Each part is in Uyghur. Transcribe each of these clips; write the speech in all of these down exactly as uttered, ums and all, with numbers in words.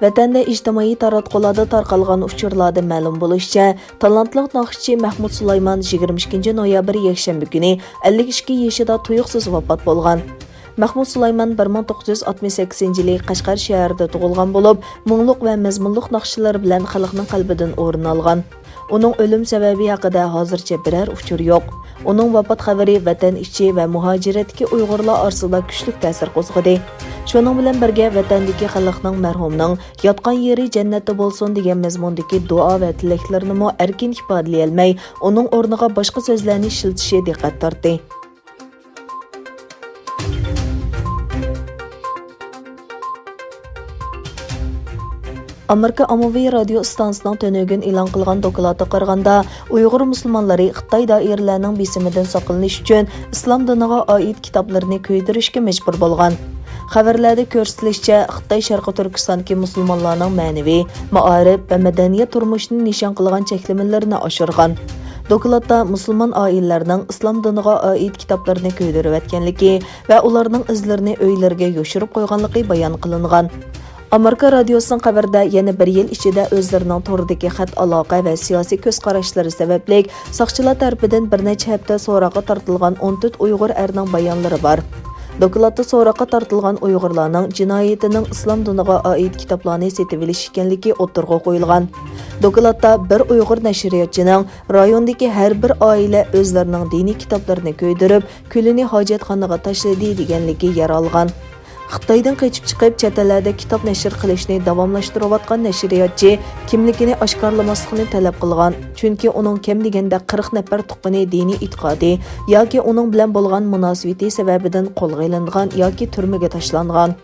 ۋەتەندە ئىجتىمائىي تاراتقۇلاردا تارقالغان ئۇچۇرلاردىن مەلۇم بولۇشىچە، تالانتلىق ناخشىچى مەھمۇت سۇلايمان يىگىرمە ئىككىنچى نويابىر يەكشەنبە كۈنى ئەللىك ئىككى يېشىدا تۇيۇقسىز ۋاپات بولغان. مەھمۇت سۇلايمان بىر مىڭ توققۇز يۈز ئاتمىش سەككىزىنچى يىلى قەشقەر شەھىرىدە تۇغۇلغان بولۇپ، مۇڭلۇق ۋە مەزمۇنلۇق ناخشىلىرى بىلەن خەلقنىڭ قەلبىدىن ئورۇن ئالغان. ئۇنىڭ ئۆلۈم سەۋەبى ھەققىدە ھازىرچە بىرەر ئۇچۇر يوق. ئۇنىڭ ۋاپات خەۋىرى ۋەتەن ئىچى ۋە مۇھاجىرەتتىكى ئۇيغۇرلار ئارىسىدا كۈچلۈك تەسىر قوزغىدى. شۇنىڭ بىلەن بىرگە، ۋەتەندىكى خەلقنىڭ مەرھۇمنىڭ ياتقان يېرى جەننەتتە بولسۇن دېگەن مەزمۇندىكى دۇئا ۋە تىلەكلىرىنىمۇ ئەركىن ئىپادىلىيەلمەي، ئۇنىڭ ئورنىغا باشقا سۆزلەرنى ئىشلىتىشى دىققەت تارتتى. ئامېرىكا ئاممىۋى رادىيو ئىستانسىسىنىڭ تۈنۈگۈن ئېلان قىلغان دوكلاتىغا قارىغاندا، ئۇيغۇر مۇسۇلمانلىرى خىتاي دائىرىلەرنىڭ بېسىمىدىن ساقلىنىش ئۈچۈن ئىسلام دىنىغا ئائىت كىتابلىرىنى كۆيدۈرۈشكە مەجبۇر بولغان. خەۋەرلەردە كۆرسىتىلىشىچە، خىتاي شەرقىي تۈركىستاندىكى مۇسۇلمانلارنىڭ مەنىۋى، مائارىپ ۋە مەدەنىيەت تۇرمۇشىنى نىشان قىلغان چەكلىمىلىرىنى ئاشۇرغان. دوكلاتتا مۇسۇلمان ئائىلىلەرنىڭ ئىسلام دىنىغا ئائىت كىتابلىرىنى كۆيدۈرۈۋەتكەنلىكى ۋە ئۇلارنىڭ ئىزلىرىنى ئۆيلىرىگە يوشۇرۇپ قويغانلىقى بايان قىلىنغان. ئامېرىكا رادىيوسىنىڭ خەۋىرىدە، يەنە بىر يىل ئىچىدە ئۆزلىرىنىڭ توردىكى خەت ئالاقە ۋە سىياسىي كۆز قاراشلىرى سەۋەبلىك ساقچىلار تەرىپىدىن بىر نەچچە ھەپتە سوراققا تارتىلغان ئون تۆت ئۇيغۇر ئەرنىڭ بايانلىرى بار. دوكلاتتا سوراققا تارتىلغان ئۇيغۇرلارنىڭ جىنايىتىنىڭ ئىسلام دىنىغا ئائىت كىتابلارنى سېتىۋېلىش ئىكەنلىكى ئوتتۇرىغا قويۇلغان. دوكلاتتا بىر ئۇيغۇر نەشرىياتچىنىڭ رايوندىكى ھەر بىر ئائىلە ئۆزلىرىنىڭ دىنىي كىتابلىرىنى كۆيدۈرۈپ، كۈلىنى ھاجەتخانىغا تاشلىدى دېگەنلىكى يەر ئالغان. خىتايدىن قېچىپ چىقىپ، چەت ئەللەردە كىتاب نەشر قىلىشنى داۋاملاشتۇرۇۋاتقان نەشرىياتچى كىملىكىنى ئاشكارىلىماسلىقنى تەلەپ قىلغان، چۈنكى ئۇنىڭ كەم دېگەندە قىرىق نەپەر تۇغقىنى دىنىي ئېتىقادى ياكى ئۇنىڭ بىلەن بولغان مۇناسىۋىتى سەۋەبىدىن قولغا ئېلىنغان ياكى تۈرمىگە تاشلانغان.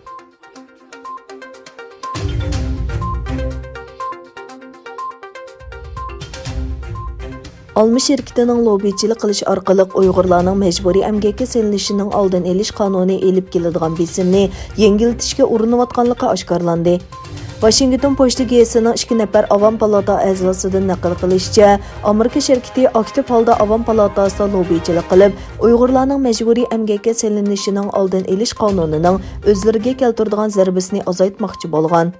ئالما شىركىتىنىڭ لوببىچىلىك قىلىش ئارقىلىق ئۇيغۇرلارنىڭ مەجبۇرىي ئەمگەككە سېلىنىشىنىڭ ئالدىنى ئېلىش قانۇنى ئېلىپ كېلىدىغان بېسىمنى يەڭگىللىتىشكە ئۇرۇنۇۋاتقانلىقى ئاشكارىلاندى. ۋاشىنگتون پوچتا گېزىتىنىڭ ئىككى نەپەر ئاۋام پالاتا ئەزاسىدىن نەقىل قىلىشىچە، ئامېرىكا شىركىتى ئاكتىپ ھالدا ئاۋام پالاتاسىدا لوببىچىلىك قىلىپ، ئۇيغۇرلارنىڭ مەجبۇرىي ئەمگەككە سېلىنىشىنىڭ ئالدىنى ئېلىش قانۇنىنىڭ ئۆزلىرىگە كەلتۈرىدىغان زەربىسىنى ئازايتماقچى بولغان.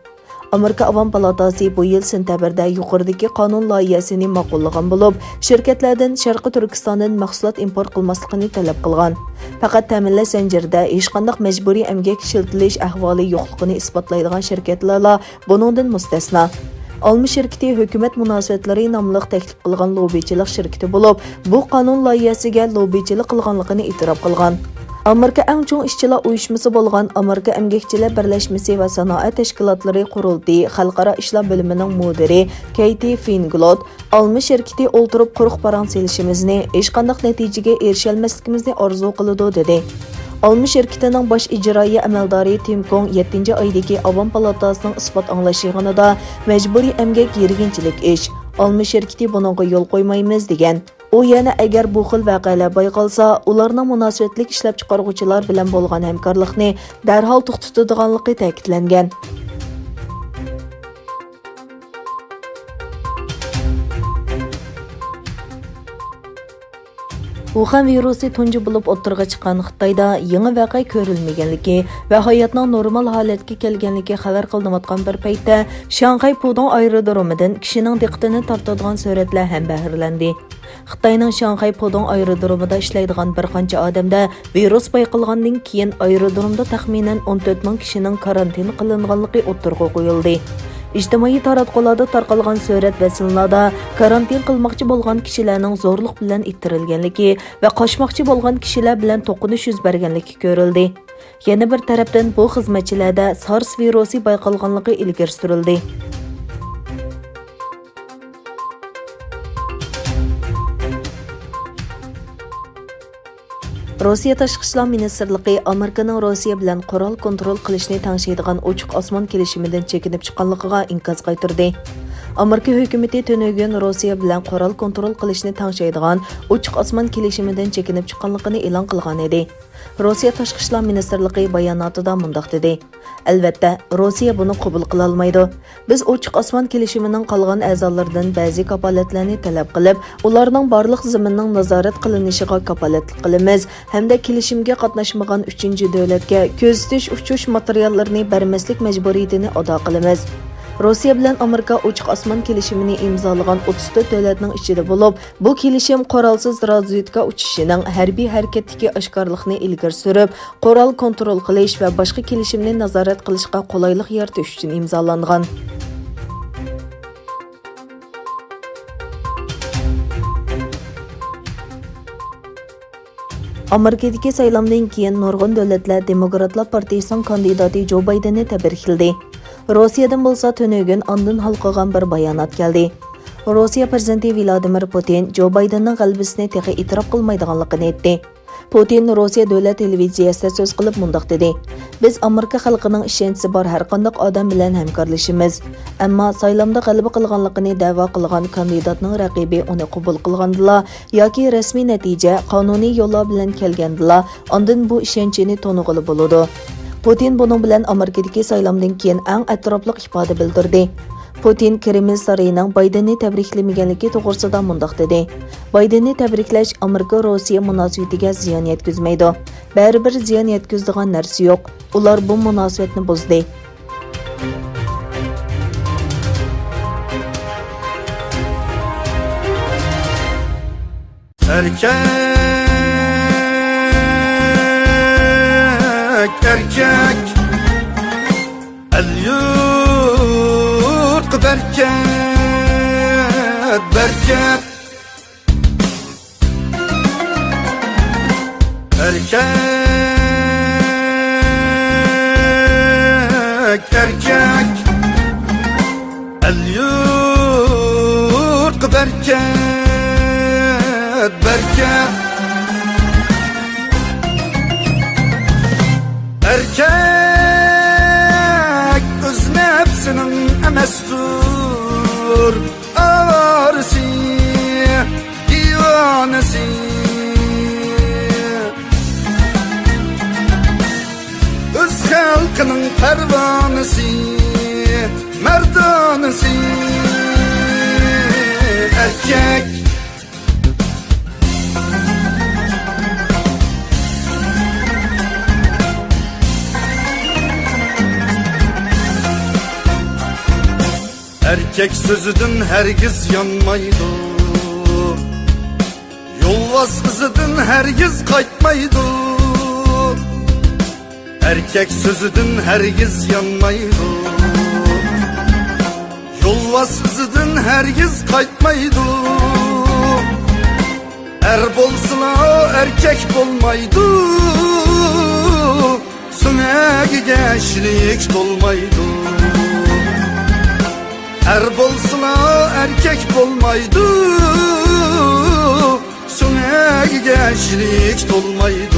ئامېرىكا ئاۋام پالاتاسى بۇ يىل سېنتەبىردە يۇقىرىدىكى قانۇن لايىھەسىنى ماقۇللىغان بولۇپ، شىركەتلەردىن شەرقىي تۈركىستاندىن مەھسۇلات ئىمپورت قىلماسلىقىنى تەلەپ قىلغان. پەقەت تەمىنلەش زەنجىرىدە ھېچقانداق مەجبۇرىي ئەمگەك ئىشلىتىلىش ئەھۋالى يوقلۇقىنى ئىسپاتلايدىغان شىركەتلەرلا بۇنىڭدىن مۇستەسنا. ئالما شىركىتى ھۆكۈمەت مۇناسىۋەتلىرى ناملىق تەكلىپ قىلغان لوببىچىلىق شىركىتى بولۇپ، بۇ قانۇن لايىھەسىگە لوببىچىلىق قىلغانلىقىنى ئېتىراپ قىلغان. ئامېرىكا ئەڭ چوڭ ئىشچىلار ئۇيۇشمىسى بولغان ئامېرىكا ئەمگەكچىلەر بىرلەشمىسى ۋە سانائەت تەشكىلاتلىرى قۇرۇلتىيى خەلقئارا ئىشلار بۆلۈمىنىڭ مۇدىرى كەيتى فىنگلوت، ئالما شىركىتى ئولتۇرۇپ قۇرۇق پاراڭ سېلىشىمىزنى، ھېچقانداق نەتىجىگە ئېرىشەلمەسلىكىمىزنى ئارزۇ قىلىدۇ، دېدى. ئالما شىركىتىنىڭ باش ئىجرائىيە ئەمەلدارى تىم كوڭ يەتتىنچى ئايدىكى ئاۋام پالاتاسىنىڭ ئىسپات ئاڭلاش يىغىنىدا، مەجبۇرىي ئەمگەك يىرگىنچىلىك ئىش، ئالما شىركىتى بۇنىڭغا يول قويمايمىز، دېگەن. ئۇ يەنە، ئەگەر بۇ خىل ۋەقەلەر بايقالسا، ئۇلارنىڭ مۇناسىۋەتلىك ئىشلەپچىقارغۇچىلار بىلەن بولغان ھەمكارلىقنى دەرھال توختىتىدىغانلىقى تەكىتلەنگەن. ۋۇخەن ۋىرۇسى تۇنجى بولۇپ ئوتتۇرىغا چىققان خىتايدا يېڭى ۋەقە كۆرۈلمىگەنلىكى ۋە ھاياتنىڭ نورمال ھالەتكە كەلگەنلىكى خەۋەر قىلىنىۋاتقان بىر پەيتتە، شاڭخەي پۇدۇڭ ئايرودرومىدىن كىشىنىڭ دىققىتىنى تارتىدىغان سۈرەتلەر ھەم بەھرىلەندى. خىتاينىڭ شاڭخەي پۇدۇڭ ئايرودرومىدا ئىشلەيدىغان بىر قانچە ئادەمدە ۋىرۇس بايقالغاندىن كېيىن، ئايرودرومدا تەخمىنەن ئون تۆت مىڭ كىشىنىڭ كارانتىن قىلىنغانلىقى ئوتتۇرىغا قويۇلدى. ئىجتىمائىي تاراتقۇلاردا تارقالغان سۈرەت ۋە سىنلاردا كارانتىن قىلماقچى بولغان كىشىلەرنىڭ زورلۇق بىلەن ئىتتىرىلگەنلىكى ۋە قاچماقچى بولغان كىشىلەر بىلەن توقۇنۇش يۈز بەرگەنلىكى كۆرۈلدى. يەنە بىر تەرەپتىن، بۇ خىزمەتچىلەردە سارس ۋىرۇسى بايقالغانلىقى ئىلگىرى سۈرۈلدى. روسىيە تاشقى ئىشلار مىنىستىرلىقى ئامېرىكىنىڭ روسىيە بىلەن قورال كونترول قىلىشنى تەڭشەيدىغان ئوچۇق ئاسمان كېلىشىمىدىن چېكىنىپ چىققانلىقىغا ئىنكاس قايتۇردى. ئامېرىكا ھۆكۈمىتى تۈنۈگۈن روسىيە بىلەن قورال كونترول قىلىشنى تەڭشەيدىغان ئوچۇق ئاسمان كېلىشىمىدىن چېكىنىپ چىققانلىقىنى ئېلان قىلغانىدى. روسىيە تاشقى ئىشلار مىنىستىرلىقى باياناتىدا مۇنداق دېدى: ئەلۋەتتە، روسىيە بۇنى قوبۇل قىلالمايدۇ. بىز ئوچۇق ئاسمان كېلىشىمىنىڭ قالغان ئەزالىرىدىن بەزى كاپالەتلەرنى تەلەپ قىلىپ، ئۇلارنىڭ بارلىق زېمىننىڭ نازارەت قىلىنىشىغا كاپالەتلىك قىلىمىز ھەمدە كېلىشىمگە قاتناشمىغان ئۈچىنچى دۆلەتكە كۆزىتىش ئۇچۇش ماتېرىياللىرىنى بەرمەسلىك مەجبۇرىيىتىنى ئادا قىلىمىز. روسىيە بىلەن ئامېرىكا ئوچۇق ئاسمان كېلىشىمىنى ئىمزالىغان ئوتتۇز تۆت دۆلەتنىڭ ئىچىدە بولۇپ، بۇ كېلىشىم قورالسىز رازۋېدكا ئۇچۇشىنىڭ ھەربىي ھەرىكەتتىكى ئاشكارىلىقنى ئىلگىرى سۈرۈپ، قورال كونترول قىلىش ۋە باشقا كېلىشىمنى نازارەت قىلىشقا قولايلىق يارىتىش ئۈچۈن ئىمزالانغان. ئامېرىكىدىكى سايلامدىن كېيىن نۇرغۇن دۆلەتلەر دېموكراتلار پارتىيىسىنىڭ كاندىداتى جو بايدېننى تەبرىكلىدى. روسىيەدىن بولسا تۈنۈگۈن ئاندىن ھالقىغان بىر بايانات كەلدى. روسىيە پىرېزىدېنتى ۋلادىمىر پۇتىن جو بايدېننىڭ غەلىبىسىنى تېخى ئېتىراپ قىلمايدىغانلىقىنى ئېيتتى. پۇتىن روسىيە دۆلەت تېلېۋىزىيەسىدە سۆز قىلىپ مۇنداق دېدى: «بىز ئامېرىكا خەلقىنىڭ ئىشەنچىسى بار ھەرقانداق ئادەم بىلەن ھەمكارلىشىمىز. ئەمما سايلامدا غەلىبە قىلغانلىقىنى دەۋا قىلغان كاندىداتنىڭ رەقىبى ئۇنى قوبۇل قىلغاندىلا ياكى رەسمىي نەتىجە، قانۇنىي يوللار بىلەن كەلگەندىلا، ئاندىن بۇ ئىشەنچنى تونۇغىلى بولىدۇ.» پۇتىن بۇنىڭ بىلەن ئامېرىكىدىكى سايلامدىن كېيىن ئەڭ ئەتراپلىق ئىپادە بىلدۈردى. پۇتىن كرېمل سارىيىنىڭ بايدېننى تەبرىكلىمىگەنلىكى توغرىسىدا مۇنداق دېدى: «بايدېننى تەبرىكلەش ئامېرىكا-روسىيە مۇناسىۋىتىگە زىيان يەتكۈزمەيدۇ. بەرىبىر زىيان يەتكۈزىدىغان نەرسە يوق. ئۇلار بۇ مۇناسىۋەتنى بۇزدى.» ئەركەك، ئەركەك، ئەل-يۇرتقا بەرىكەت، بەرىكەت. ئەركەك، ئەركەك، ئەل-يۇرتقا بەرىكەت، بەرىكەت. ئەركەك ئۆز نەپسىنىڭ ئەمەستۇر ئاۋارىسى، دىۋانىسى. ئۆز خەلقىنىڭ پەرۋانىسى، مەردانىسى، ئەركەك. ئەركەك سۆزىدىن ھەرگىز يانمايدۇ. يولۋاس ئىزىدىن ھەرگىز قايتمايدۇ. ئەركەك سۆزىدىن ھەرگىز يانمايدۇ. يولۋاس ئىزىدىن ھەرگىز قايتمايدۇ. ئەر بولسىلا ئەركەك بولمايدۇ. سۆڭەككە شىلىك تولمايدۇ. ئەر بولسىلا ئەركەك بولمايدۇ. سۆڭەككە شىلىك تولمايدۇ.